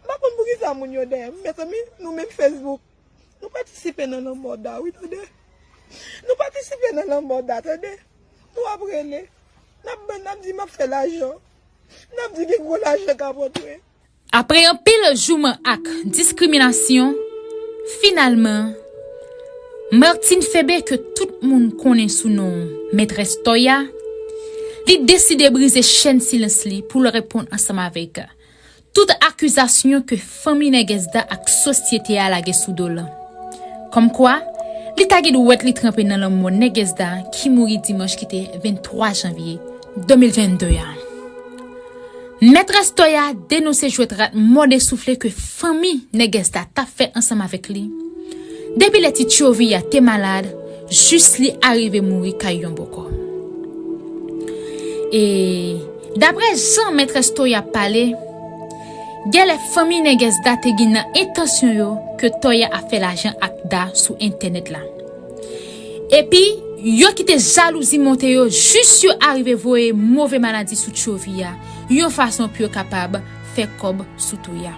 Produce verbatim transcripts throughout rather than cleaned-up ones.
M pa konn poukisa moun yo dèyè m, mezanmi, nou menm Facebook. Nou patisipe nan lanmò Da, wi, tande. Nou patisipe nan lanmò Da, tande. Nou ap rele. N ap ban, n ap di m ap fè lajan. N ap di gen gwo lajan k ap antre. Apre anpil jouman ak diskriminasyon, finalman, Martine Febe, ke tout moun konnen sou non Mètrès Toya, li deside brize chèn silans li pou l reponn ansanm avèk tout akizasyon ke fanmi Nègès Da ak sosyete a lage sou do l. Kòmkwa, li ta gen dwèt li tranpe nan lanmò Nègès Da ki mouri dimanch ki te venntwa janvye de mil vennde a. Mètrès Toya denonse jwèt rat mòde soufle ke fanmi Nègès Da t ap fè ansanm avèk li, depi lè ti Tchovi a te malad, jis li arive mouri kay yon bòkò. E daprè jan Mètrès Toya pale, genlè fanmi Nègès Da te gen nan entansyon yo ke Toya ap fè lajan ak Da sou entènèt la. Epi, yo kite jalouzi monte yo jis yo arive voye move maladi sou Tchovi a, yon fason pou yo kapab fè kòb sou Toya.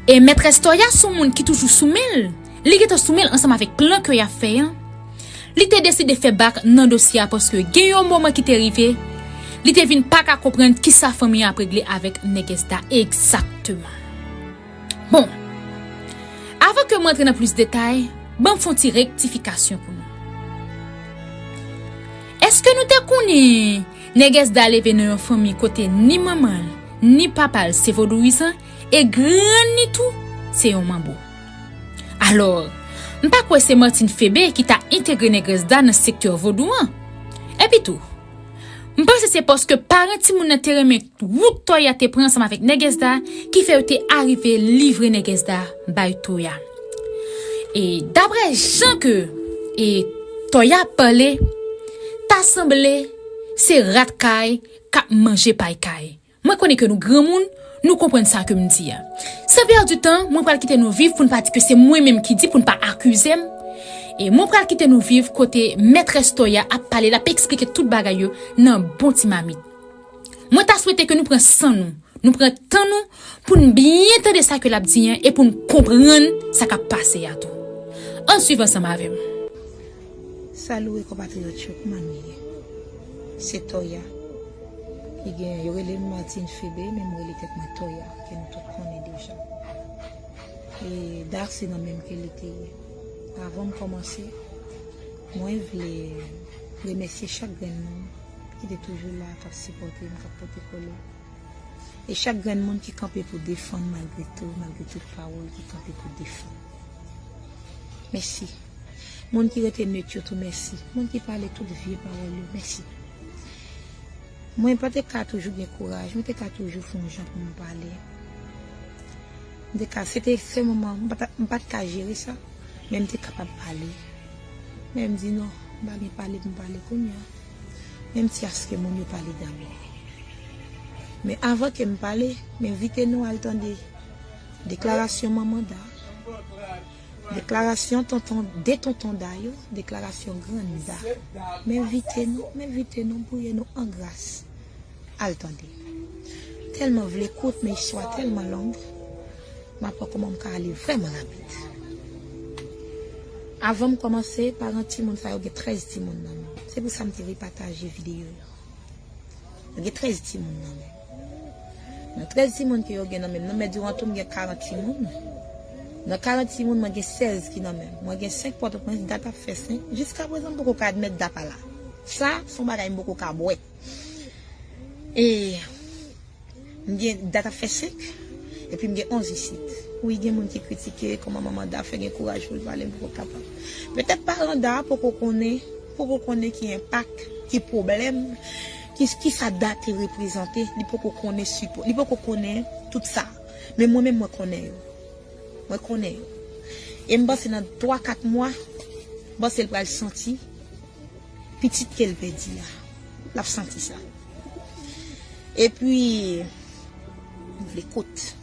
E Mètrès Toya se yon moun ki toujou sou men l. Li gentan sou men l ansanm avèk plan ke y ap fè an. Li te deside fè bak nan dosye a paske gen yon moman ki te rive, li te vin pa ka konprann kisa fanmi an ap regle avèk Nègès Da egzakteman. Bon, avan ke m rantre nan plis detay, ban m fè yon ti rektifikasyon pou nou. Èske nou te konnen Nègès Da leve nan yon fanmi kote ni manman l, ni papa l se vodouyizan, e grann li tou se yon manbo? Alò, m pa kwè se Martine Febe ki ta entegre Nègès Da nan sektè vodou an. Epi tou, m panse se paske paran timoun nan te renmen wout Toya te pran ansanm avèk Nègès Da ki fè yo te arive livre Nègès Da bay Toya. E daprè jan ke e Toya ap pale, ta sanble se rat kay k ap manje pay kay. Mwen konnen ke nou granmoun, nou konprann sa ke m di a. San pèdi tan, mwen pral kite nou viv pou n pa di ke se mwen menm ki di, pou n pa akize m. E mwen pral kite nou viv kote Mètrès Toya ap pale, l ap eksplike tout bagay yo nan bon ti mamit. Mwen ta swete ke nou pran san nou, nou pran tan nou pou n byen tande sa ke l ap di an e pou n konprann sa k ap pase a tou. Ann swiv ansanm avè m. Salut konpatriyòt yo, kòman nou ye? Se Toya. Li gen, yo rele m Martine Febe, men m rele tèt mwen Toya, ke nou tout konnen deja. E Da se nan men m ke li te ye. Avan m kòmanse, mwen vle remèsye chak grenn moun ki te toujou la, k ap sipòte m, k ap pote kole. E chak grenn moun ki kanpe pou defann malgre tou, malgre tout pawòl ki kanpe pou defann. Mèsi. Moun ki rete net yo tou, mèsi. Moun ki pale tout vye pawòl yo, mèsi. Mwen pa te ka toujou gen kouraj, mwen te ka toujou fè yon jan pou m pale. M te ka, se te se moman, m pa t, m pa t ka jere sa, men m te kapab pale. Men m di non, m pa gen pale pou m pale kounye a. Men m ti aske moun yo pale dabò. Men avan ke m pale, m envite nou al tande deklarasyon manman Da, deklarasyon tonton, de tonton Da yo, deklarasyon grann Da. M envite nou, m envite nou, m priye nou an gras. Al tande. Tèlman vle kout, men istwa tèlman long. M ap wè kòman m ka ale vrèman rapid. Avan m kòmanse, paran timoun sa yo gen trèz timoun nan men. Se pou sa m te repataje videyo yo. Yo gen trèz timoun nan men. Nan trèz timoun ke yo gen nan men, nan men diwan tou m gen karant timoun. Nan karant timoun, mwen gen sèz ki nan men. Mwen gen senk Pòtoprens, Dat ap fè senk. Jiskaprezan, m poko ka admèt Dat pa la. Sa, se yon bagay m poko ka bwè. E m gen Dat ap fè senk, epi m gen onz isit. Wi, gen moun ki kritike kòman manman Da fè gen kouraj pou l pale, m poko kapab. Petèt paran Da poko konnen, poko konnen ki enpak, ki pwoblèm, ki, ki sa Da te reprezante, li poko konnen sipò, li poko konnen tout sa. Men mwen menm, mwen konnen yo. Mwen konnen yo. E m panse nan twa, kat mwa, m panse l pral santi pitit ke l pèdi a. L ap santi sa. Epi, m vle kout.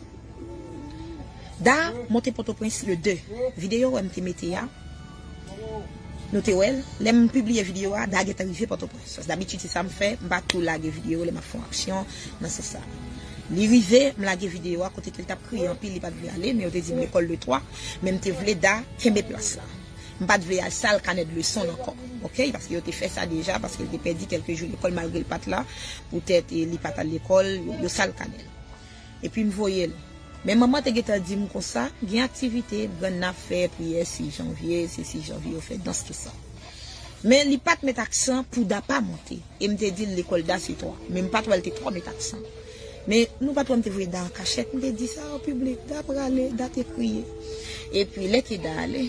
Da monte Pòtoprens le de. Videyo wè m te mete a. Nou te wè l. Lè m pibliye videyo a, Da gentan rive Pòtoprens. Dabitid, se sa m fè. M pa tou lage videyo lè m ap fè yon aksyon nan sans sa. Li rive, m lage videyo a kote ke l t ap kriye anpil, li pa t vle ale, men yo te di m lekòl de twa, men m te vle Da kenbe plas la. M pa t vle al sal kanè de leson l ankò, oke? Paske yo te fè sa deja, paske l te pèdi kèlke jou lekòl malgre l pa t la, poutèt e li pa t al lekòl, yo, yo sal kanè l. Epi m voye l. Men manman te gentan di m konsa, gen aktivite, grann nan ap fè priyè sis janvye, se sis janvye yo fè dans, tout sa. Men li pa t met aksan pou Da pa monte. E m te di l lekòl Da se twa. Men m pa t wè l te twò met aksan. Men nou pa t wè m te voye Da an kachèt. M te di sa an piblik. Da prale, Da te kriye. Epi lè ke Da ale,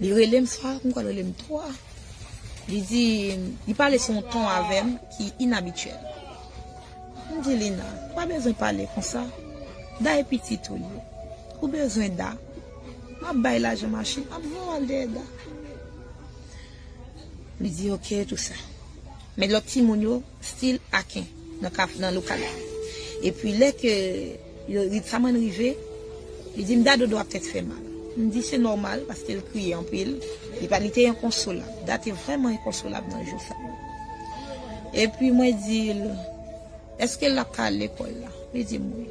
li rele m swa, m kwè l rele m twa. Li di, li pale sou yon ton avè m ki inabityèl. M di Lina, ou pa bezwen pale konsa. Da e pitit ou li ye. Ou bezwen Da. M ap bay lajan machin, m ap voye w al dèyè Da. Li di oke, tou sa. Men lòt timoun yo still aken nan kaf, nan lokal la. Epi lè ke yo, Ritsaman rive, li di m Da dodo ap tèt fè mal. M di se nòmal paske l kriye anpil. Li pa, li te enkonsolab. Da te vrèman enkonsolab nan jou sa. Epi mwen di l, èske l ap ka al lekòl la? Li di m wi.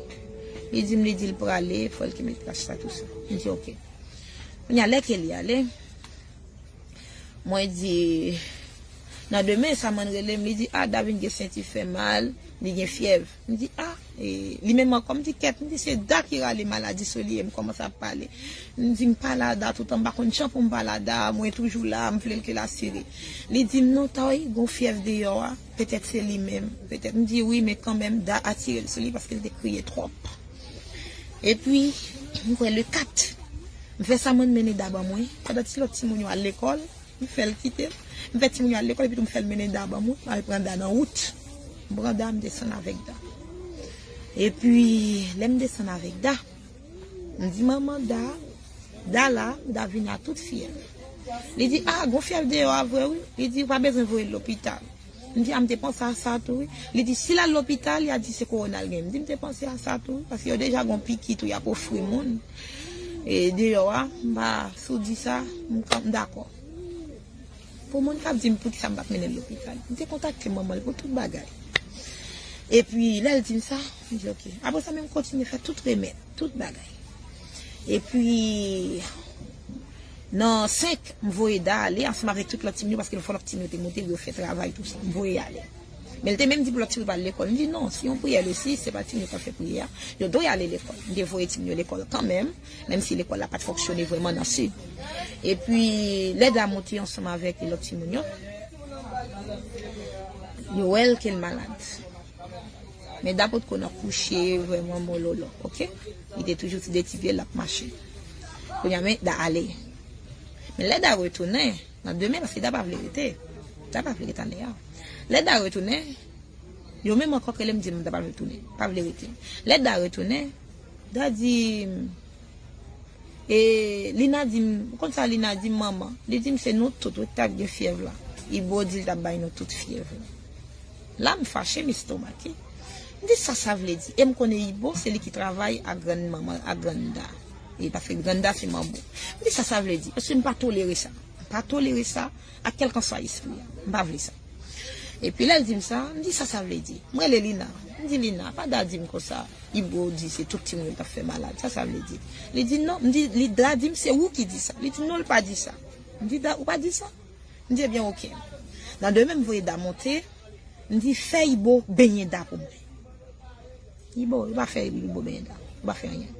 Li di m, li di l prale, fò l kenbe plas la, tou sa. M di oke. Kounye a lè ke li ale, mwen di, nan demen, Samann rele m, li di, a, Da vin gen senti fè mal, li gen fyèv. M di, a, e, li menm ankò, m di, kèt, m di, se Da ki rale maladi sou li, e m kòmanse ap pale. M di, m pale a Da toutan, m pa konn jan pou m pale a Da, mwen toujou la, m vle l ke l asire. Li di m, non, Tawi, gon fyèv deyò a, petèt se li menm, petèt. M di, wi, men kanmenm, Da atire l sou li paske l te kriye twòp. Epi, m kwè le kat, m fè Samann mennen Da ban mwen, pandan ti lòt timoun yo al lekòl, m fè l kite m. M fè timoun yo al lekòl, epi tou m fè l mennen Da ban mwen, m al pran Da nan wout. M pran Da, m desann avèk Da. Epi, lè m desann avèk Da, m di manman Da, Da la, Da vini a tout fyèv. Li di, a, gon fyèv deyò a vre wi. Li di, ou pa bezwen voye l lopital. M di, a, m te panse a sa tou wi. Li di, si l al lopital, y a di se kowona l gen. M di, m te panse a sa tou wi, paske yo deja gon piki tou y ap ofri moun. E deyò a, m pa, si w di sa, m, m dakò. Pou moun k ap di m poukisa m pa t mennen l lopital. M te kontakte manman l pou tout bagay. Epi, lè l di m sa, m di, oke. Apre sa, men m kontinye fè tout remèd, tout bagay. Epi, nan senk, m voye Da ale ansanm avèk tout lòt timoun yo, paske fò lòt timoun yo te monte, yo fè travay, tou sa. M voye ale. Men l te menm di pou lòt timoun pa al lekòl. M di, non, se yon priyè le sis, se pa timoun yo k ap fè priyè a. Yo dwe ale lekòl. M te voye timoun yo lekòl kanmenm, menm si lekòl la pa t fonksyone vrèman nan sid. Epi, lè Da monte ansanm avèk lòt timoun yo, yo wè l ke l malad. Men Da potko nan kouche vrèman mololo, oke? Li te toujou sou de ti pye l ap mache. Kounye a, men Da ale. Men lè Da retounen, nan demen, paske Da pa vle rete. Da pa vle rete ane a. Lè Da retounen, yo menm ankò k rele m di m Da pa vle tounen, pa vle rete. Lè Da retounen, Da di m, e, Lina di m, ou konn sa Lina di m, manman? Li di m se nou tout wi k t ap gen fyèv la. Ibo di l t ap bay nou tout fyèv la. La, m fache, m estomake. M di sa sa vle di. E m konnen Ibo, se li ki travay ak grann manman, ak grann Da. E paske grann Da se manbo. M di sa sa vle di. Paske m pa tolere sa. M pa tolere sa. Ak kèlkanswa espri a. M pa vle sa. Epi lè l di m sa, m di sa sa vle di. M rele Lina. M di Lina, pa Da di m konsa. Ibo di se tout timoun yo t ap fè malad. Sa sa vle di? Li di non. M di, li Da di m se ou ki di sa. Li di non, l pa di sa. M di Da, ou pa di sa? M di ebyen oke. Nan demen m voye Da monte. M di fè Ibo benyen Da pou mwen. Ibo, yo pa fè Ibo benyen Da. Yo pa fè anyen.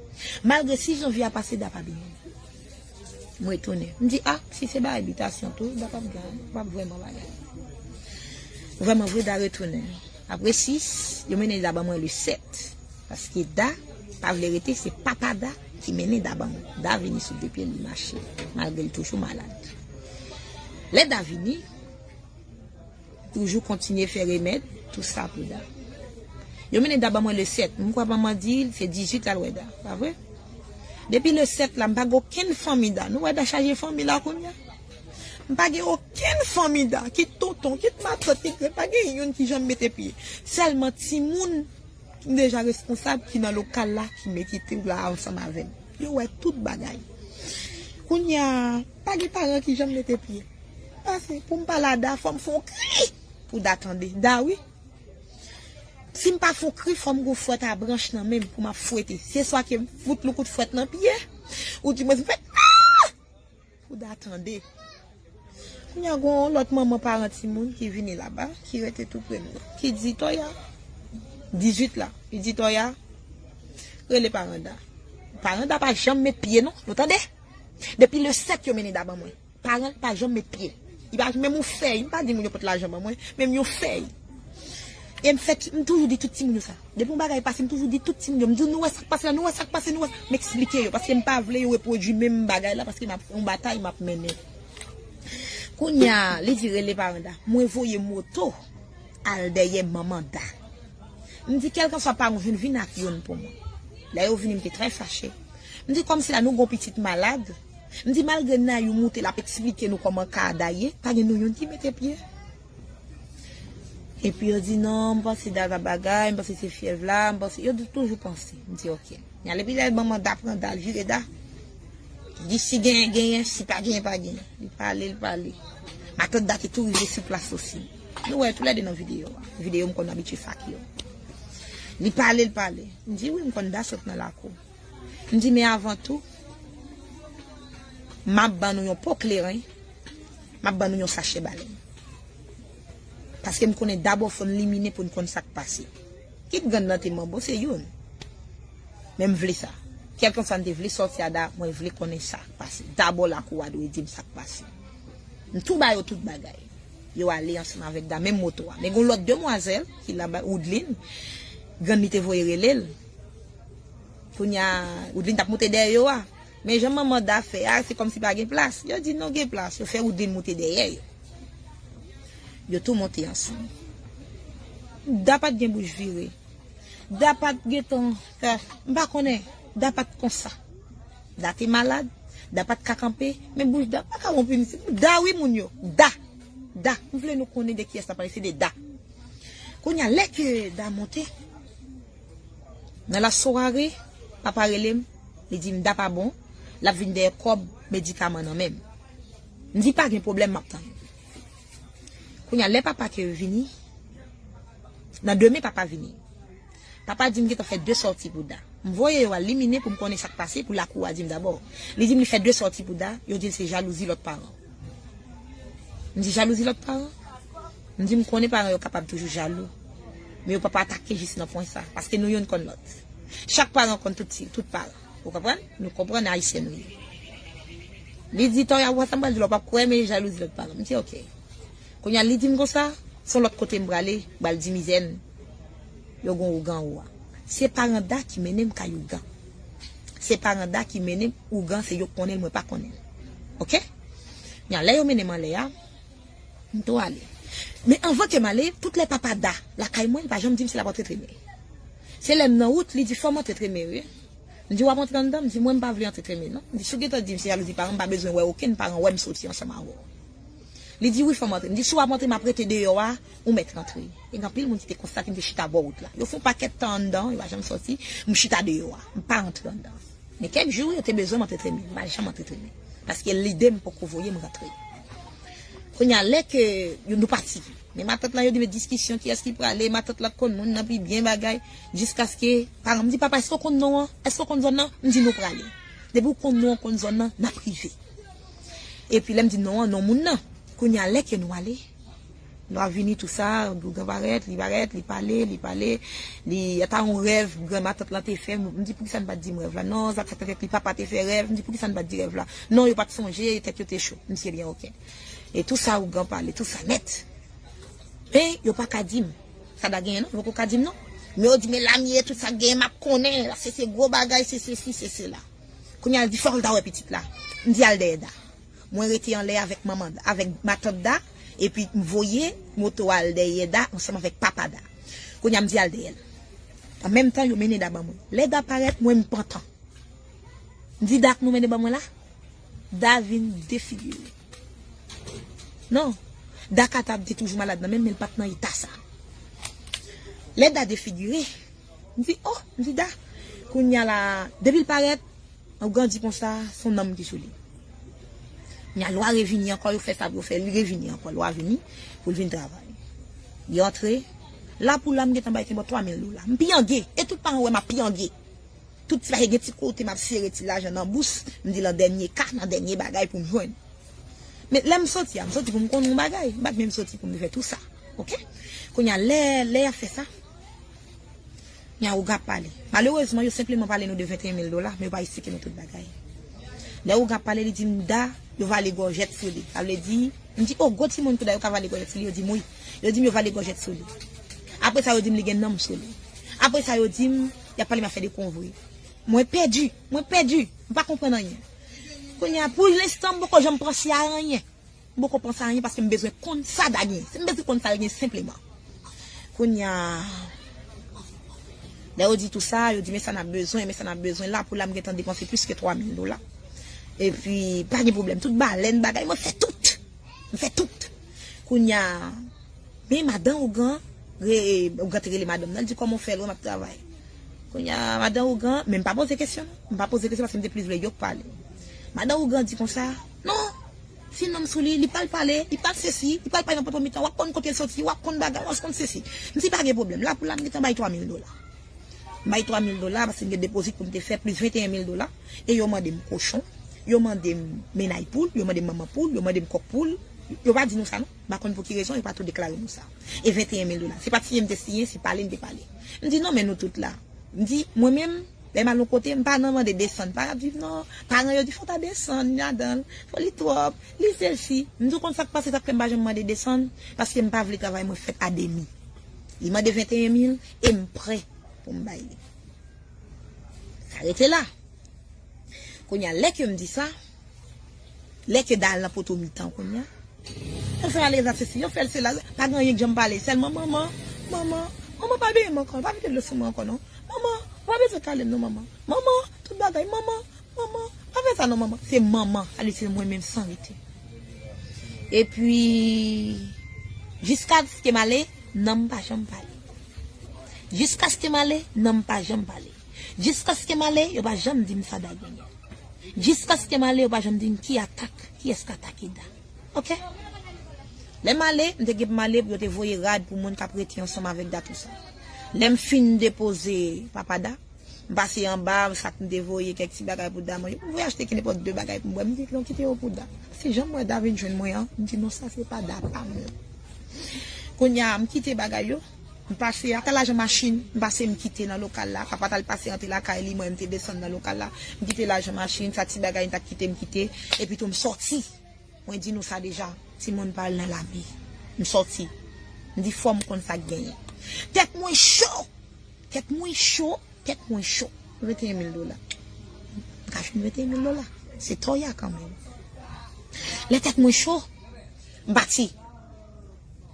Malgre sis janvye a pase, Da pa benyen. M retounen. M di, a, si se bagay bitasyon tou, Da p ap gen, p ap vrèman bagay. Vrèman vre, Da retounen. Apre sis, yo mennen Da ban mwen le sèt. Paske Da pa vle rete, se papa Da ki mennen Da ban mwen. Da vini sou de pye l, li mache, malgre l toujou malad. Lè Da vini, toujou kontinye fè remèd, tou sa pou Da. Yo mennen Da ban mwen le sèt. M kwè manman di l se dizuit l al wè Da, pa vre? Depi le sèt la, m pa gen okenn fanmi Da. Nou wè Da chaje fanmi la kounye a? M pa gen okenn fanmi Da. Kit tonton, kit matant, kit grann, pa gen youn ki janm mete pye. Sèlman timoun ki deja responsab, ki nan lokal la, ki mete tou la ansanm avè m. Yo wè tout bagay. Kounye a, pa gen paran ki janm mete pye. Pase, pou m pale a Da, fò m fè yon kri pou Da tande. Da, wi. Si m pa fè yon kri, fò m gon fwèt a branch nan men m pou m ap fwete. Se swa ke m fout yon kout fwèt nan pye, ou di mwen m fè ah! Pou Da tande. Kounye a gon lòt manman paran timoun ki vini laba, ki rete tou pre m nan, ki di Toya, dizuit la, li di Toya, rele paran Da. Paran Da pa janm met pye non, nou tande? Depi le sèt yo mennen Da ban mwen. Paran l pa janm met pye. Li pa menm yon fèy, m pa di moun yo pot lajan ban mwen, menm yon fèy. E m fè, m toujou di tout timoun yo sa. Depi yon bagay pase, m toujou di tout timoun yo. M di nou wè sa k pase la, nou wè sa k pase, nou wè. M eksplike yo, paske m pa vle yo repwodui menm bagay la, paske m ap fè yon batay, m ap mennen. Kounye a, li di rele paran Da. Mwen voye moto al dèyè manman Da. M di kèlkanswa paran w jwenn, vin ak youn pou mwen. Lè yo vini, m te trè fache. M di kòmsi la nou gon pitit malad. M di malgre Nayou moute l ap eksplike nou kòman ka Da ye, pa gen nou youn ki mete pye. Epi yo di non, m panse Da ta bagay, m panse se fyèv la, m panse, yo di toujou panse. M di ok. Nyan epi lè manman Da pran Da, l vire Da. Li di si genyen, genyen, si pa genyen, pa genyen. Li pale, li pale. Matant Da te tou rive sou plas osi. Nou wè toulède nan videyo a. Videyo m konn abitye fake yo. Li pale, li pale. M di wi, m konn Da sot nan lakou. M di men avan tou, m ap ban nou yon po kleren, m ap ban nou yon sachè balèn. Paske m konnen dabò fò n limine pou n konn sa k pase. Kit grann nan te manbo, se youn. Men m vle sa. Kèlkanswa n te vle sòti a Da, mwen vle konnen sa k pase. Dabò lakou a dwe di m sa k pase. M tou ba yo tout bagay. Yo ale ansanm avèk Da, menm moto a. Men gon lòt demwazèl ki laba, Woodline, grann li te voye rele l. Kounye a, Woodline t ap moute dèyè yo a. Men jan manman Da fè a, se kòmsi pa gen plas. Yo di non gen plas, yo fè Woodline moute dèyè yo. Yo tou monte ansanm. Da pa t gen bouch vire. Da pa t gentan fè, m pa konnen. Da pa t konsa. Da te malad. Da pa t ka kanpe. Men bouch Da pa ka wonp isit. Da wi moun yo. Da. Da. M vle nou konnen de kiyès n ap pale. Se de Da. Kounye a, lè ke Da monte, nan lasware, papa rele m. Li di m Da pa bon. L ap vin dèyè kòb medikaman nan men m. M di pa gen pwoblèm, m ap tann. Kounye a, lè papa ke vini, nan demen papa vini. Papa di m gentan fè de sòti pou Da. M voye yo al limine pou m konnen sa k pase, pou lakou a di m dabò. Li di m li fè de sòti pou Da, yo di l se jalouzi lòt paran. M di jalouzi lòt paran? M di m konnen paran yo kapab toujou jalou. Men yo pa pa atake jis nan pwen sa, paske nou youn konn lòt. Chak paran konn tout, tout paran. Ou konprann? Nou konprann Ayisyen nou ye. Li di Toya, ou wè sa m pral di w la, w p ap kwè, men jalouzi lòt paran. M di ok. Kounye a, li di m konsa, se yon lòt kote m prale, m pral di mizè n, yo gon ougan ou a. Se paran Da ki mennen m kay ougan. Se paran Da ki mennen m ougan, se yo k konnen l, mwen pa konnen l. Ok? Kounye a, lè yo mennen m anlè a, m tou ale. Men anvan ke m ale, tout lè papa Da lakay mwen, li pa janm di m si l ap antre tremen. Se lè m nan wout, li di fò m antre tremen wi. M di w ap antre anndan? M di mwen m pa vle antre tremen non. M di si w gentan di m se jalouzi paran, m pa bezwen wè okenn paran wè m soti ansanm avè w. Li di wi fò m antre. M di si w ap antre m ap rete deyò a, ou mèt rantre. E gen anpil moun ki te konstate m te chita bò wout la. Yo fè yon pakèt tan anndan, yo pa janm sòti, m chita deyò a. M pa rantre anndan. Men kèk jou yo te bezwen m antre tremen, m pa janm antre tremen. Paske lide m poko voye m rantre. Kounye a lè ke yo, nou pati. Men matant lan yo di men diskisyon kiyès ki prale, matant lan konn moun nan pi byen bagay, jiskaske paran m di papa èske w konn non an? Èske w konn zòn nan? M di nou prale. Depi w konn non an, konn zòn nan, n ap rive. Epi lè m di non an, non moun nan. Kounye a lè ke nou ale, lwa vini tou sa, ougan parèt, li parèt, li pale, li pale, li ata yon rèv granmatant lan te fè, m di poukisa n pa t di m rèv la? Non, sa k fèt avèk li papa te fè rèv, m di poukisa n pa t di rèv la? Non, yo pa t sonje, tèt yo te cho. M di ebyen ok. E tou sa ougan pale, tou sa nèt. Men yo pa ka di m. Sa Da genyen non, yo poko ka di m non. Men yo di men Lamye tout sa k genyen m ap konnen, se se gwo bagay, se sesi, se sela. Kounye a l di fò l ta wè pitit la. M di al dèyè Da. Mwen rete anlè avèk manman Da, avèk matant Da, epi m voye moto a al dèyè Da ansanm avèk papa Da. Kounye a m di al dèyè l. An menm tan yo mennen Da ban mwen. Lè Da parèt, mwen m pantan. M di Da k nou mennen ban mwen la? Da vin defigire. Non. Da ka ta te toujou malad nan men m, men l pa t nan eta sa. Lè Da defigire, m di oh, m di Da. Kounye a la, depi l parèt, ou grandi konsa, se yon nanm ki sou li. Kounye a lwa revini ankò, yo fè sa pou yo fè, li revini ankò, lwa vini pou l vin travay. Li antre, La pou la, m gentan bay ti bò twa mil dola. M pyange. E tout paran wè m ap pyange. Tout ti bagay gen ti kote m ap sere ti lajan nan bous. M di lan dènye ka, nan dènye bagay pou m jwenn. Men lè m soti a, m soti pou m konn yon bagay. M pa t menm soti pou m fè tou sa. Oke? Kounye a, lè, lè y ap fè sa, kounye a ougan ap pale. Malerezman, yo senpleman pale nou de venteyen mil dola, men yo pa esplike nou tout bagay. Lè ougan ap pale, li di m, Da, yo vale gòjèt sou li. Sa vle di, m di, o, gwo timoun tou, Da, yo ka vale gòjèt sou li? Yo di m, wi. Yo di m, yo vale gòjèt sou li. Apre sa, yo di m, li gen nanm sou li. Apre sa, yo di m, y ap pale m afè de konvre. Mwen pèdi, mwen pèdi. M pa konprann anyen. Kounye a, pou lenstan, m poko janm panse a anyen. M poko panse a anyen paske m bezwen konn sa Da gen. Si m bezwen konn sa l gen senpleman. Kounye a, lè yo di tou sa, yo di, men sa n ap bezwen, men sa n ap bezwen. La pou la, m gentan depanse plis ke twa mil dola. Epi, pa gen pwoblèm. Tout balèn, bagay, mwen fè tout. M fè tout. Kounye a, men madan ougan, re, ougan te rele madanm nan, l di, kòman w fè l wè m ap travay? Kounye a, madan ougan, men m pa poze kesyon, non. M pa poze kesyon paske m te plis vle yo k pale. Madan ougan di konsa, non, si nonm sou li, li pral pale, li pral sesi, li pral pale nan poto mitan, w ap konn kote l soti, w ap konn bagay, w ap konn sesi. M di pa gen pwoblèm, la pou la, m gentan bay twa mil dola. M bay twa mil dola paske m gen depozit pou m te fè, plis venteyen mil dola. E yo mande m kochon, yo mande m mennay poul, yo mande m manman poul, yo mande m kòk poul. Yo pa di nou sa, non. M pa konn pou ki rezon, yo pa tou deklare nou sa. E venteyen mil dola. Se pa t siyen m te siyen, se pale m te pale. M di, non, men nou tout la. M di, mwen menm, lè m al yon kote, m pa nan mande desann. Pa ap di, non, paran yo di, fò w ta desann ladan l, fò li twòp, li sesi. M di, w konn sa k pase, sa k fè m pa janm mande desann? Paske m pa vle travay mwen fèt a demi. Li mande venteyen mil, e m prè pou m bay li. Sa rete la. Kounye a, lè ke m di sa, lè ke Da al nan poto mitan kounye a, yo fè l ale la sesi, yo fè l sela, pa gen anyen k janm pale, sèlman manman, manman, manman pa benyen m ankò, pa vide dlo sou mwen ankò non. Manman, ou pa bezwen kale m non manman. Manman, tout bagay, manman, manman, pa fè sa non manman. Se manman, sa vle di se mwen menm san rete. Epi, jiskaske m ale, nanm pa janm pale. Jiskaske m ale, nanm pa janm pale. Jiskaske m ale, yo pa janm di m sa Da genyen. Jiskaske m ale, yo pa janm di m ki atak, kiyès k atake Da. Oke? Lè m ale, m te gen pou m ale pou yo te voye rad pou moun k ap rete ansanm avèk Da tou sa. Lè m fin depoze papa Da, m pase anba, sa k m te voye, kèk ti bagay pou Da manje. M voye achte ki nenpòt de bagay pou m bwè. M di, "Non, kite yo pou Da." Se jan m wè Da vin jwenn mwen an, m di, "Non, sa se pa Da pa m." Kounye a, m kite bagay yo, m pase, ata lajan machin, m pase m kite nan lokal la. Papa t al pase antre lakay li, mwen m te desann nan lokal la. M kite lajan machin, sa ti bagay m t ap kite, m kite. Epi tou, m sòti. Mwen di nou sa deja, timoun pa al nan lame. M sòti. M di fò m konn sa k genyen. Tèt mwen cho! Tèt mwen cho! Tèt mwen cho. Venteyen mil dola. M ka jwenn venteyen mil dola. Se toya kanmenm. Lè tèt mwen cho, m pati.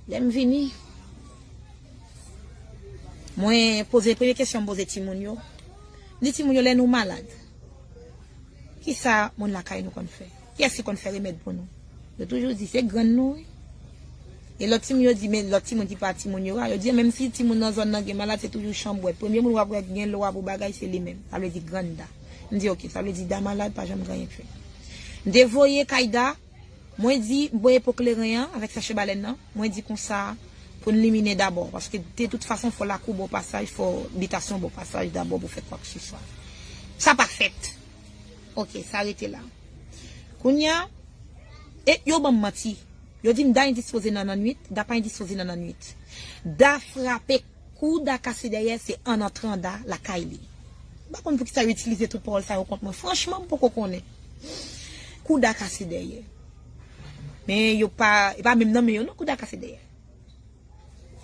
Lè m vini, mwen poze, premye kesyon m poze timoun yo. M di timoun yo, lè nou malad, kisa moun lakay nou konn fè? Kiyès ki konn fè remèd pou nou? Yo toujou di, se grann nou, wi. E lòt timoun yo di, men lòt timoun ki pa timoun yo a, yo di, menm si timoun nan zòn nan gen malad, se toujou chanbwèt. Premye moun w ap wè gen lwa pou bagay, se li menm. Sa vle di grann Da. M di, oke, sa vle di Da malad, pa janm gen anyen k fè. M te voye kay Da, mwen di, m voye po kleren an avèk sèche balèn nan, mwen di konsa, pou n liminen dabò, paske de tout fason, fò lakou bò pasaj, fò bitasyon bò pasaj dabò pou fè kwakseswa. Sa pa fèt. Oke, sa rete la. Kounye a, e yo ban m manti. Yo di m Da endispoze nan lannwit, Da pa endispoze nan lannwit. Da frape, kou Da kase dèyè, se an antran Da lakay li. M pa konn poukisa yo itilize tout pawòl sa yo kont mwen. Franchman, m poko konnen. Kou Da kase dèyè. Men yo pa, e pa menm nan men yo non kou Da kase dèyè.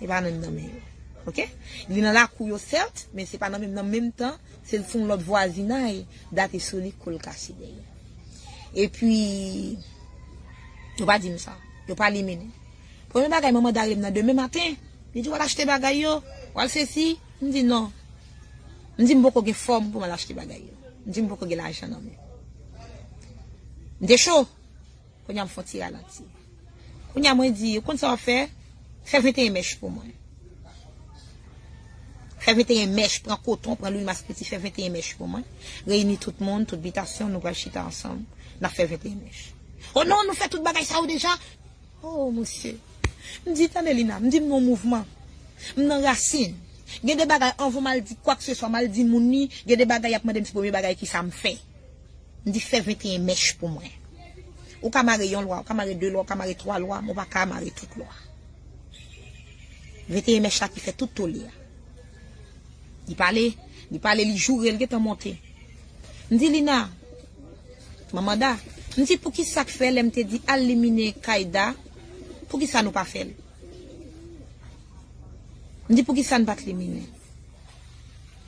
E pa nan, nan men yo. Oke? Li nan lakou yo, sèt, men se pa nan menm, nan menm tan, se sou yon lòt vwazinay, Da te sou li kou l kase dèyè. Epi, yo pa di m sa. Yo pa liminen. Premye bagay, manman Da rele m nan demen maten. Li di, w al achte bagay yo, w al sesi. M di, non. M di, m poko gen fòm pou m al achte bagay yo. M di, m poko gen lajan nan men. M te cho. Kounye a m fè yon ti ralanti. Kounye a mwen di, ou konn sa w ap fè? Fè venteyen mèch pou mwen. Fè venteyen mèch, pran koton, pran lwil maspiti, fè venteyen mèch pou mwen. Reyini tout moun, tout bitasyon, nou pral chita ansanm. N ap fè venteyen mèch. O non, nou fè tout bagay sa yo deja? O, mesye. M di, tande Lina, m di m nan yon mouvman. M nan rasin. Gen de bagay, anvan m al di kwakseswa, m al di moun li, gen de bagay y ap mande m si premye bagay ki sa m fè. M di fè venteyen mèch pou mwen. Ou ka mare yon lwa, ou ka mare de lwa, ou ka mare twa lwa, men ou pa ka mare tout lwa. Venteyen mèch la ki fè tout tole a. Li pale, li pale, li joure, li gentan monte. M di Lina, manman Da, m di poukisa k fè lè m te di al limine kay Da, poukisa nou pa fè l? M di poukisa n pa t limine?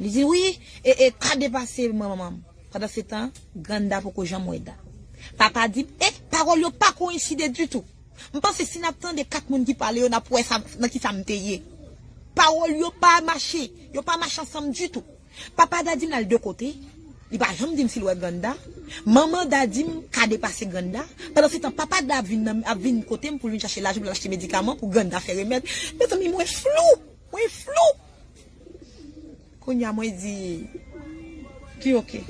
Li di wi, e, e, ka depase manman m. Pandan se tan, grann Da poko janm wè Da. Papa di m, e, pawòl yo pa koyenside ditou. M panse si n ap tande kat moun ki pale yo, n ap wè sa, nan ki sa m te ye. Pawòl yo pa mache, yo pa mache ansanm ditou. Papa Da di m l al de kote, li pa janm di m si l wè grann Da. Manman Da di m ka depase grann Da. Pandan se tan, papa Da ap vin, nan, ap vin kote m pou l vin chache lajan pou l achte medikaman pou grann Da fè remèd. Mezanmi, mwen flou, mwen flou. Kounye a mwen di, ki oke.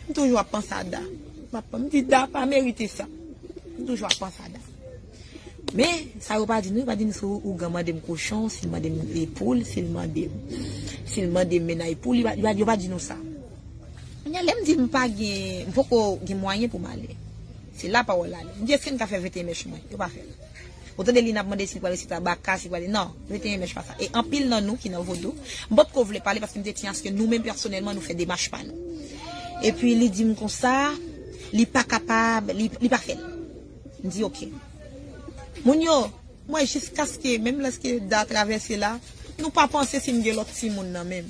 M toujou ap panse a Da. M ap, m di Da pa merite sa. M toujou ap panse a Da. Men, sa yo pa di nou, yo pa di nou si ougan mande m kochon, si l mande m, e, poul, si l mande m, si l mande m mennaj poul, yo pa, yo pa, yo pa di nou sa. Kounye a, lè m di m pa gen, m poko gen mwayen pou m ale. Se la pawòl la ale. M di, èske n ka fè venteyen mèch mwen? Yo pa fè l. Ou tande li n ap mande si l pral resite a baka, si l pral, non, venteyen mèch pa sa. E anpil nan nou ki nan vodou, m potko vle pale paske m te tiens ke nou menm pèsonèlman nou fè demach pa nou. Epi li di m konsa, li pa kapab, li, li pa fè l. M di oke. Moun yo, mwen jiskaske, menm lèske Da travèse la, nou pa panse si m gen lòt timoun nan men m.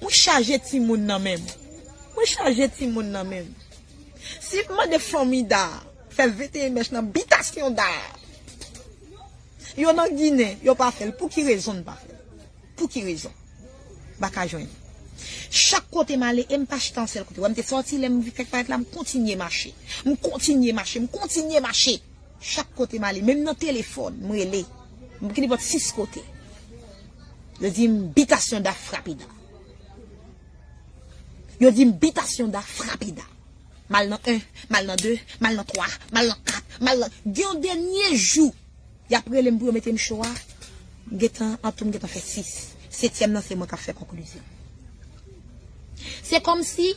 Mwen chaje timoun nan men m. Mwen chaje timoun nan men m. Si m mande fanmi Da fè venteyen mèch nan bitasyon Da, yo nan Ginen, yo pa fè l. Pou ki rezon n pa fè l? Pou ki rezon? M pa ka jwenn. Chak kote m ale, e m pa chita yon sèl kote. Wè, m te sòti, lè m fèk parèt la, m kontinye mache. M kontinye mache, m kontinye mache. Chak kote m ale, menm nan telefòn, m rele. M ki nenpòt sis kote. Yo di m bitasyon Da frape Da. Yo di m bitasyon Da frape Da. M al nan en, m al nan de, m al nan twa, m al nan kat, m al nan, gen yon dènye jou, y ap rele m pou yo mete m cho a. M gentan, an tou m gentan fè sis. Setyèm nan se mwen k ap fè konklizyon. Se kòmsi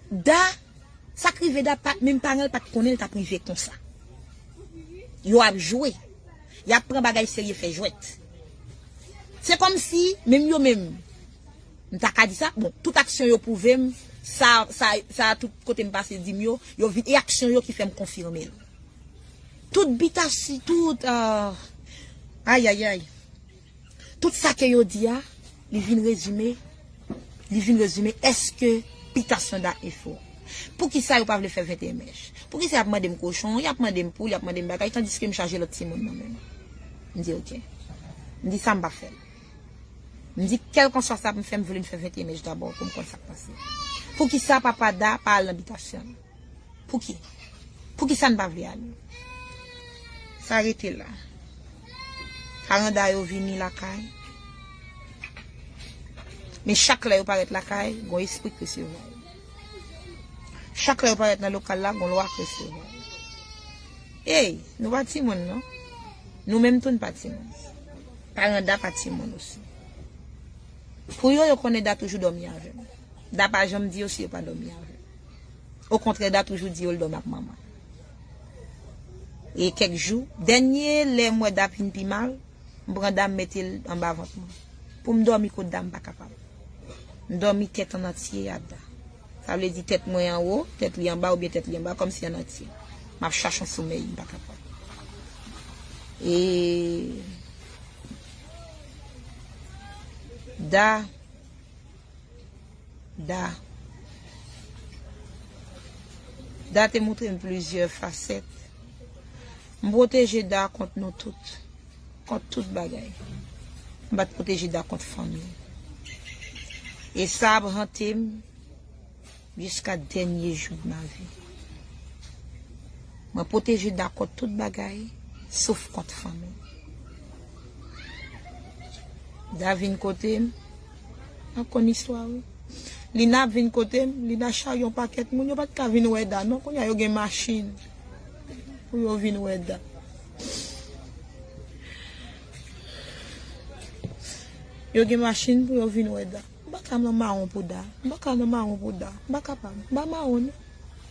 Da, sa k rive Da, pa, menm paran l pa t konnen l t ap rive konsa. Yo ap jwe. Y ap pran bagay serye fè jwèt. Se kòmsi, menm yo menm, m ta ka di sa, bon, tout aksyon yo pwouve m, sa, sa, sa, tout kote m pase di m yo, yo vin, e aksyon yo ki fè m konfime l. Tout bitasi, tout, ah, ayayay. Tout sa ke yo di a, li vin rezime, li vin rezime èske bitasyon Da e fo. Poukisa yo pa vle fè venteyen mèch? Poukisa y ap mande m kochon, y ap mande m poul, y ap mande m bagay, tandiske m chaje lòt timoun nan men m? M di oke. M di sa m pa fè l. M di kèlkanswa sa pou m fè, m vle m fè venteyen mèch dabò pou m konn sa k pase. Poukisa papa Da pa al nan bitasyon l? Pouki? Poukisa n pa vle ale? Sa rete la. Paran Da yo vini lakay. Men chak lè yo parèt lakay, gon espri k resevwa yo. Chak lè yo parèt nan lokal la, gon lwa k resevwa yo. Ey, nou pa timoun non. Nou menm tou n pa timoun. Paran Da pa timoun osi. Pou yo, yo konnen Da toujou dòmi avè m. Da pa janm di yo si yo pa dòmi avè l. Okontrè, Da toujou di yo l dòmi ak manman. E kèk jou, dènye lè m wè Da vin pi mal, m pran Da m mete l anba vant mwen. Pou m dòmi kot Da, m pa kapab. M dòmi tèt an antye a Da. Sa vle di tèt mwen anwo, tèt li anba oubyen tèt li anba, kòmsi an antye. M ap chache yon somèy, m pa kapab. E Da Da. Da te montre m plizyè fasèt. M pwoteje Da kont nou tout, kont tout bagay. M pa t pwoteje Da kont fanmi. E sa ap hante m jiska dènye jou de ma vi. Mwen pwoteje Da kont tout bagay, sof kont fanmi. Da vin kote m. M ap konn istwa wi. Lina ap vin kote m. Lina charye yon pakèt moun. Yo pa t ka vin wè Da non. Kounye a yo gen machin pou yo vin wè Da. Yo gen machin pou yo vin wè Da. M pa ka nan mawon pou Da. M pa ka nan mawon pou Da. M pa kapab. M pa mawon, non.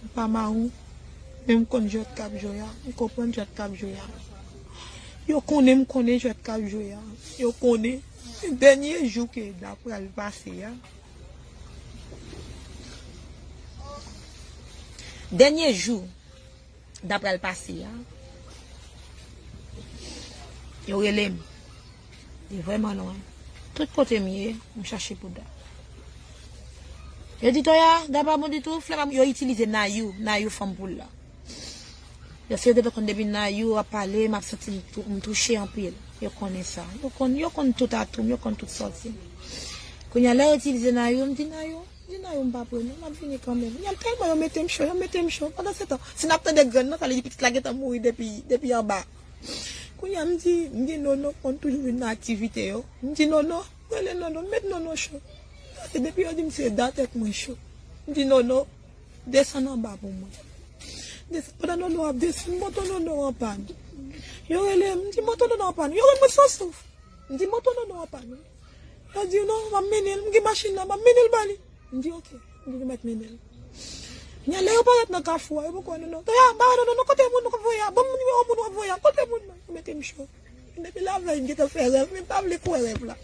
M pa mawon. Men m konn jwèt k ap jwe a. M konprann jwèt k ap jwe a. Yo konnen m konnen jwèt k ap jwe a. Yo konnen. Dènye jou ke Da pral pase a. Dènye jou Da pral pase a. Yo rele m. Li vrèman lwen. Tout kote m ye, m chache pou Da. Yo di Toya, Da pa bon ditou, flè pa bon. Yo itilize Nayou, Nayou fanm poul la. Yo se yo te konn depi Nayou ap pale, m ap santi m tou- m touche anpil. Yo konnen sa. Yo konn, yo konn tout atou m, yo konn tout sòti m. Kounye a, lè yo itilize Nayou, m di Nayou, m di Nayou m pa pre non, m ap vini kanmenm. Kounye a, tèlman yo mete m cho, yo mete m cho. Pandan se tan, si n ap tande grenn nan, sa vle di pitit la gentan mouri depi, depi anba. Kounye a, m di, m di Nono konn toujou vin nan aktivite yo. M di Nono, rele Nono, met Nono cho. Sa se depi yo di m se Da tèt mwen cho. M di Nono, desann anba pou mwen. Desann, pandan Nono ap desann, moto Nono anpàn. Yo rele m, m di moto Nono anpàn. Yo rele mwen san souf. M di moto Nono anpàn. Yo di non, m ap mennen l, m gen machin nan, m ap mennen l ba li. M di oke, m di nou mèt mennen l. Nya lè yo parèt nan kafou a, yo poko wè Nono. Toya, m pa wè Nono, non, kote moun nou voye a? Ban m nimewo moun w ap voye a, kote moun nan? Yo mete m cho. Depi lavèy m gentan fè rèv, men m pa vle kwè rèv la.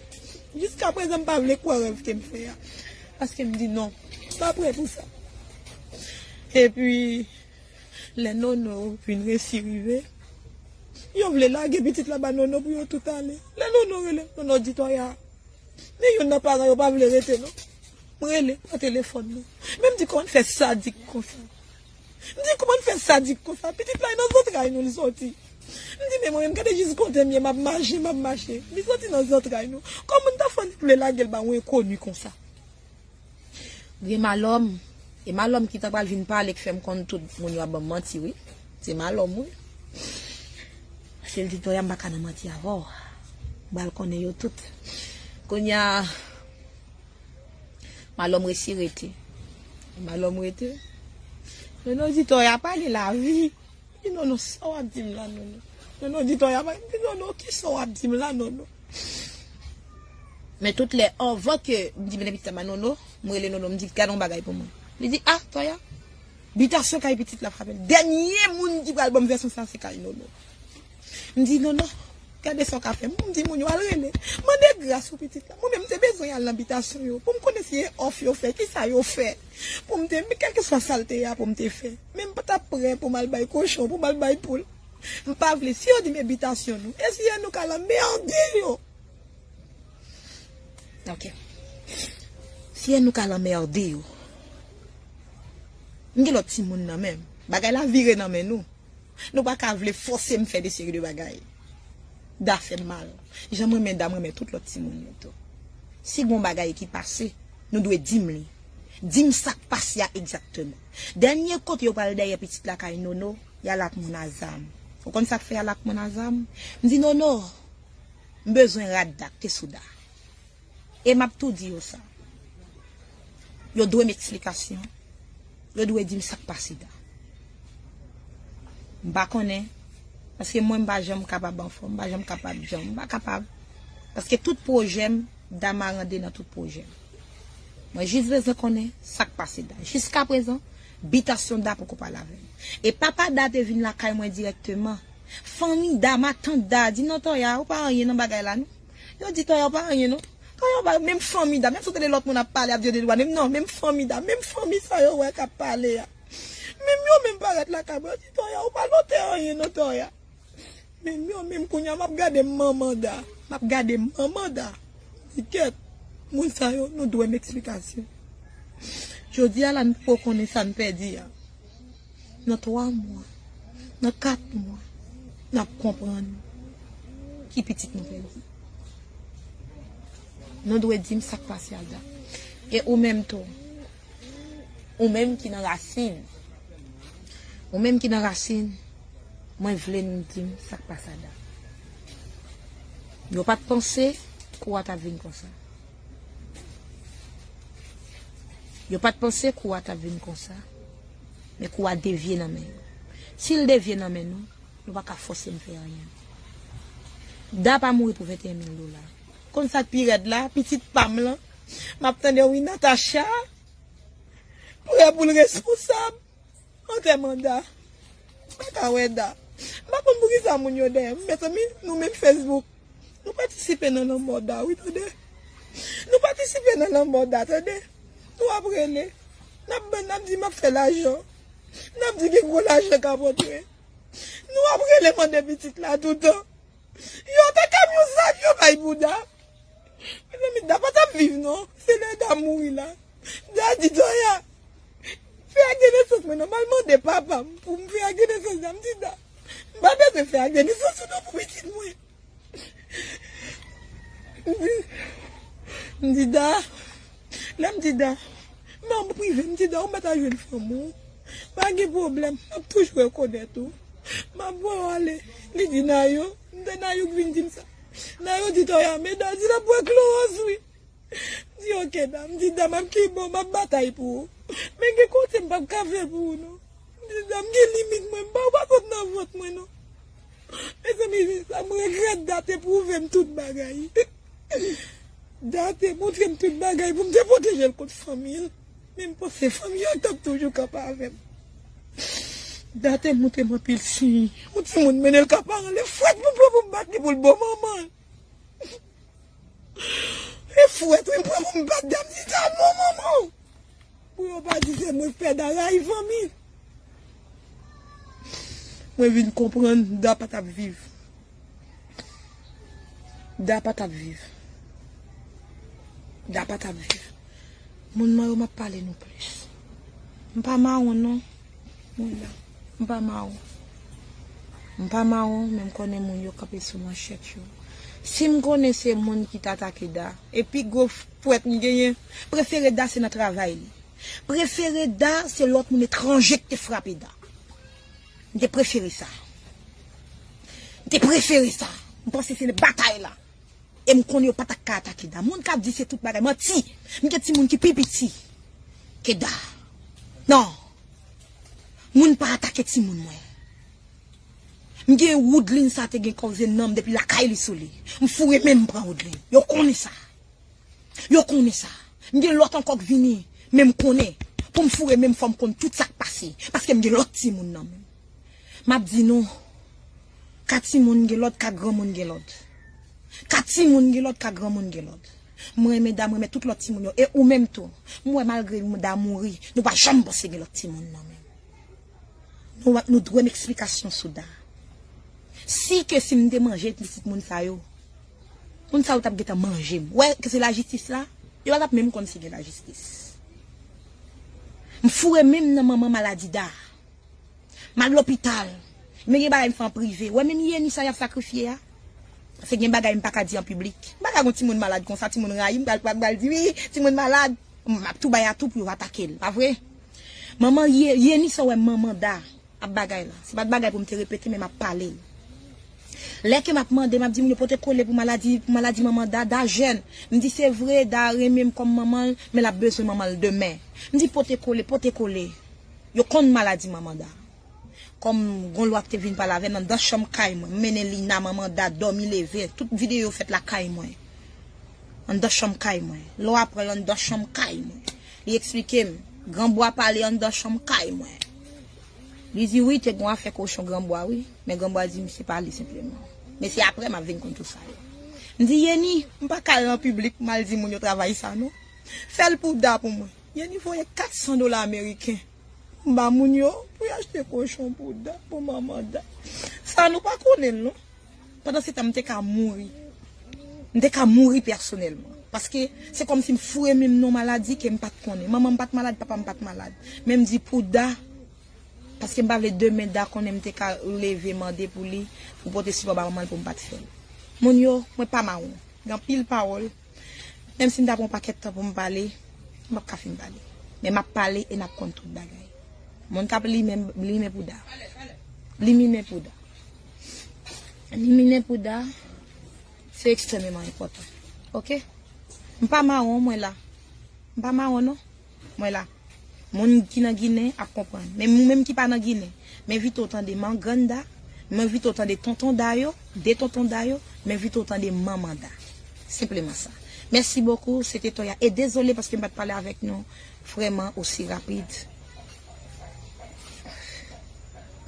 Jiska prezan m pa vle kwè rèv ke m fè a. Paske m di non, m pa prè pou sa. Epi, lè Nono vin resi rive, yo vle lage pitit la ba Nono pou yo tout ale. Lè Nono rele m, Nono di Toya, men youn nan paran yo pa vle rete non. M rele, pran telefòn nan. Men m di kòman n fè sadik konsa. M di kòman n fè sadik konsa. Pitit la e nan zantray nou li soti. M di men mwen menm gade jis kote m ye, m ap mache, m ap mache. Li soti nan zantray nou. Kòman n ta fè n vle lage l ba yon enkoni konsa? Gen malòm. E malòm ki ta pral vin pale k fè m konn tout moun yo ap ban m manti wi. Se malòm wi. Paske l di Toya m pa ka nan manti avè w. M pral konnen yo tout. Kounye a, malòm resi rete. Malòm rete. Nono di Toya pa gen lavi. Di Nono sa w ap di m la Nono. Nono di Toya pa, di Nono kisa w ap di m la Nono. Men tout lè, anvan ke m di mennen pitit la ba Nono, m rele Nono, m di gade yon bagay pou mwen. Li di ah Toya, bitasyon kay pitit la frape l. Dènye moun ki pral ban m vèsyon sa se kay Nono. M di Nono, gade sa w ka fè m. M di moun yo al rele. Mande gras pou pitit la. Mwen menm m te bezwen al nan bitasyon yo pou m konnen si e òf yo fè, kisa yo fè. Pou m te, men kèlkeswa sa l te ye a pou m te fè. Men m pa t ap prè pou m al bay kochon, pou m al bay poul. M pa vle. Si yo di m e bitasyon nou, e si e nou k al anmède yo? Ok. Si e nou k al anmède yo? M gen lòt timoun nan men m. Bagay la vire nan men nou. Nou pa ka vle fòse m fè de seri de bagay. Da fè m mal. Jan m renmen Da, m renmen tout lòt timoun yo tou. Si gon bagay ki pase, nou dwe di m li. Di m sa k pase a egzakteman. Dènye kote yo pral dèyè pitit la kay Nono, y al ak moun a zam. Ou konn sa k fè y al ak moun a zam? M di Nono, m bezwen rad Da k te sou Da. E m ap tou di yo sa. Yo dwe m eksplikasyon. Yo dwe di m sa k pase Da. M pa konnen. Paske mwen m pa janm kapab anfòm, m pa janm kapab janm, m pa kapab. Paske tout pwojè m, Da marande nan tout pwojè m. Mwen jis bezwen konnen sa k pase Da. Jiskaprezan, bitasyon Da poko pale avè m. E papa Da te vin lakay mwen dirèkteman. Fanmi Da, matant Da, di non Toya, ou pa anyen nan bagay la non. Yo di Toya ou pa anyen non. Toya ou pa, menm fanmi Da, menm si w tande lòt moun ap pale, ap di yo de dwa, menm non, menm fanmi Da, menm fanmi sa yo wè k ap pale a. Menm yo menm parèt lakay mwen, yo di Toya ou pa lote anyen non Toya. Menm yo menm kounye a m ap gade manman Da, m ap gade manman Da. Di kèt, moun sa yo, nou dwe m eksplikasyon. Jodi a la, n poko konnen sa n pèdi a. Nan twa mwa, nan kat mwa, n ap konprann ki pitit nou pèdi. Nou dwe di m sa k pase a Da. E ou menm tou, ou menm ki nan rasin, ou menm ki nan rasin, mwen vle nou di m sa k pase a Da. Yo pa t panse kou a t ap vin konsa. Yo pa t panse kou a t ap vin konsa, men kou a devye nan men yo. Si l devye nan men nou, nou pa ka fòse m fè anyen. Da pa mouri pou venteyen mil dola. Konn sa k pi rèd la, pitit pa m lan. M ap tande wi Natacha. Prè pou l responsab. Antèman Da. M pa ka wè Da. M pa konn poukisa moun yo dèyè m. Mezanmi, nou menm Facebook. Nou patisipe nan lanmò Da, wi, tande. Nou patisipe nan lanmò Da, tande. Nou ap rele. N ap ban, n ap di m ap fè lajan. N ap di gen gwo lajan k ap antre. Nou ap rele mande pitit la toutan. Yo te kamyon zam yo bay pou Da. Mezanmi, Da pa t ap viv non. Se lè Da mouri la. Da di Toya, fè ak gen nesans mwen non. M al mande papa m pou m fè ak gen nesans Da. M di Da, m pa bezwen fè ak gen nesans ou non pou pitit mwen. M di, m di Da, lè m di Da, manm prive, m di Da, ou mèt al jwenn fanm ou. Pa gen pwoblèm, m ap toujou rekonèt ou. M ap voye w ale. Li di Nayo, m te Nayo k vin di m sa. Nayo di Toya, men Da di l ap bwè klowòz wi. M di, oke Da, m di Da, m ap ki bon, m ap batay pou ou. Men gen kote m p ap ka fè pou ou non. M di Da, m gen limit mwen, m pa w pa sot nan vant mwen non. Mezanmi, sa m regrèt, Da te pwouve m tout bagay. Da te montre m tout bagay pou m te pwoteje l kont fanmi l. Men m panse fanmi an t ap toujou kanpe avè m. Da te montre m anpil siy. Yon timoun mennen l ka paran l, e fwèt pou m pran pou m bat li pou l bon manman l. E fwèt wi m pran pou m bat Da, m di Da bon manman w. Pou yo pa di se mwen k fè Da rayi fanmi l. Mwen vin konprann Da pa t ap viv. Da pa t ap viv. Da pa t ap viv. Moun mwen yo m ap pale nou plis. M pa mawon non. Mwen la. M pa mawon. M pa mawon, men m konnen moun yo kanpe sou manchèt yo. Si m konnen se moun ki t atake Da, e pi gwo fwèt m genyen, prefere Da se nan travay li. Prefere Da se lòt moun etranje ki te frape Da. M te prefere sa. M te prefere sa. M panse se batay la. E m konnen yo pa t ap ka atake Da. Moun k ap di se tout bagay, manti. M gen timoun ki pi piti ke Da. Non. Moun pa atake timoun mwen. M gen Woodline sa te gen koze nan m depi lakay li sou li. M foure men m pran Woodline. Yo konnen sa. Yo konnen sa. M gen lòt ankò k vini, men m konnen. Pou m foure men m fò m konn tout sa k pase. Paske m gen lòt timoun nan men m. M ap di nou, ka timoun gen lòd, ka granmoun gen lòd. Ka timoun gen lòd, ka granmoun gen lòd. Mwen renmen Da, mwen renmen tout lòt timoun yo. E ou menm tou. M wè malgre Da mouri, nou pa janm panse gen lòt timoun nan men m. Nou, nou dwe m eksplikasyon sou Da. Si ke si m te manje pitit moun sa yo, moun sa yo t ap gentan manje m. Wè ke se lajistis la, yo pa t ap menm konn si gen lajistis. M foure men m nan manman maladi Da. M al lopital. Men gen bagay m fè an prive. Wè menm Yeni sa y ap sakrifye a. Paske gen bagay m pa ka di an piblik. M pa ka gon timoun malad konsa, timoun rayi m, pral pral pral di wi, timoun malad. M ap tou bay a tou pou yo atake l, pa vre? Manman Ye- Yeni sa w wè manman Da ap bagay la. Se pa t bagay pou m te repete, men m ap pale l. Lè ke m ap mande, m ap di moun yo pote kole pou maladi, pou maladi manman Da, Da jèn. M di se vre, Da renmen m kòm manman l, men l ap bezwen manman l demen. M di pote kole, pote kole. Yo konn maladi manman Da. Kòm gon lwa ki te vin pale avè m anndan chanm kay mwen, m mennen Lina, manman Da, dòmi leve, tout videyo fèt lakay mwen. Anndan chanm kay mwen. Lwa pran l anndan chanm kay mwen. Li eksplike m, Granbwa pale anndan chanm kay mwen. Li di wi, te gon afè kochon Granbwa wi, men Granbwa di m se pa li senpleman. Men se apre m ap vin konn tout sa yo. M di Yeni, m pa ka al nan piblik pou m al di moun yo travay sa non. Fè l pou Da pou mwen. Yeni voye kat san dola ameriken. M ba moun yo pou y achte kochon pou Da, pou manman Da. Sa nou pa konnen l non. Pandan se tan m te ka mouri. M te ka mouri pèsonèlman. Paske se kòmsi m foure men m nan maladi ke m pa t konnen. Manman m pa t malad, papa m pa t malad. Men m di pou Da, paske m pa vle demen Da konnen m te ka leve mande pou li, pou pote sipò ba manman l pou m pa t fè l. Moun yo, mwen pa mawon. Gen anpil pawòl. Menm si m ta pran yon pakèt tan pou m pale, m p ap ka fin pale. Men m ap pale e n ap konn tout bagay. Moun k ap limen, limen pou Da. Limen pou Da. Limen pou Da, se ekstrèmeman enpòtan. Oke? M pa mawon, mwen la. M pa mawon, non. Mwen la. Moun ki nan Ginen ap konprann. Men moun menm ki pa nan Ginen, m envite w tande Mangrann Da, m envite w tande Tonton Da yo, de Tonton Da yo, m envite w tande Manman Da. Senpleman sa. Mèsi bokou, se te Toya. E dezole paske m pa t pale avèk nou vrèman osi rapid.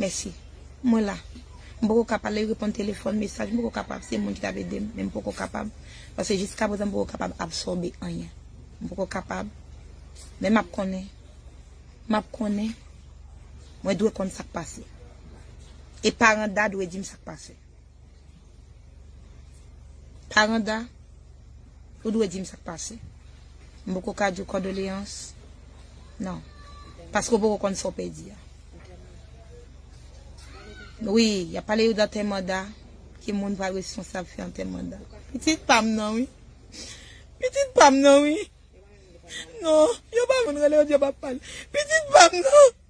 Mèsi. Mwen la. M poko kapab, lè yo reponn telefòn, mesaj, m poko kapab. Se moun ki t ap ede m, men m poko kapab. Paske jiska prezan, m poko kapab absòbe anyen. M poko kapab. Men m ap konnen. M ap konnen. Mwen dwe konn sa k pase. E paran Da dwe di m sa k pase. Paran Da, ou dwe di m sa k pase. M poko ka di w kondoleyans. Non. Paske w poko konn sa w pèdi a. Wi, y ap pale yo d antèman Da, ki moun pral responsab fè antèman Da. Pitit pa m nan, wi. Pitit pa m nan, wi. Non, yo pa moun rele yo di yo pa pale. Pitit pa m nan.